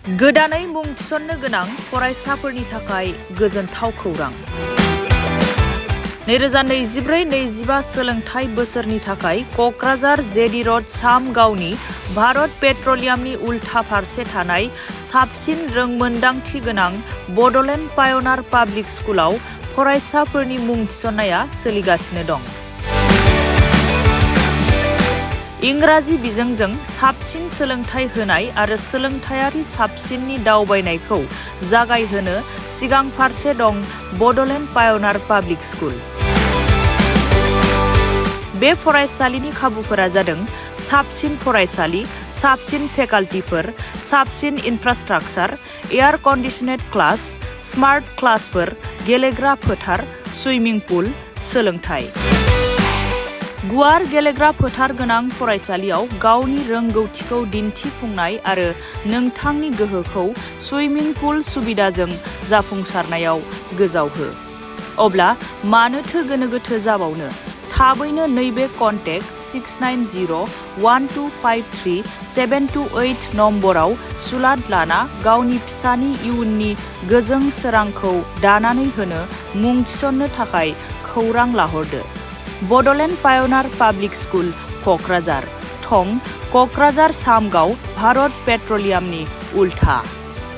गोदानै मुं थिसननो गोनां फरायसाफोरनि थाखाय गोजोनथाव खौरां। 2024-25 सोलोंथाइ बोसोरनि थाखाय क'क्राझार जेडि र'ड सामगावनि भारत पेट्रलियामनि उल्था फारसे थानाय साबसिन रोंमोन्दांथि गोनां बड'लेण्ड पायनियार पाब्लिक स्कुलाव फरायसाफोरनि मुं थिसननाया सोलिगासिनो दं। इंराजि बिजोंजों साबसिन सोलोंथाइ होनाय आरो सोलोंथायारि साबसिननि दावबायनायखौ जागायहोनो सिगां फारसे दं बड'लेण्ड पायनियार पाब्लिक स्कुल। बे फरायसालिनि खाबुफोरा जादों साबसिन फरायसालि, साबसिन फेकाल्टिफोर, साबसिन इनफ्रास्ट्राक्चार, एयार कन्डिशनेड क्लास, स्मार्ट क्लासफोर, गेलेग्रा फोथार, सुइमिं पुल, सोलोंथाइ। गुवार गेलेग्रा फोथार गोनां फरायसालियाव गावनि रोंगौथिखौ दिन्थिफुंनाय आरो नोंथांनि गोहोखौ सुइमिं पुल सुबिदाजों जाफुंसारनायाव गोजावहो। अब्ला मानोथो गोनो गोथो जाबावनो? थाबैनो नैबे कन्टेक्ट 6901253728 नम्बराव सुलाद लाना गावनि फिसानि इयुननि गोजों सोरांखौ दानानै होनो मुं थिसननो थाखाय खौरां लाहरदो। Bodoland pioneer public school, Kokrajhar. थं क'क्राझार सामगाव, भारत पेट्रलियामनि उल्था।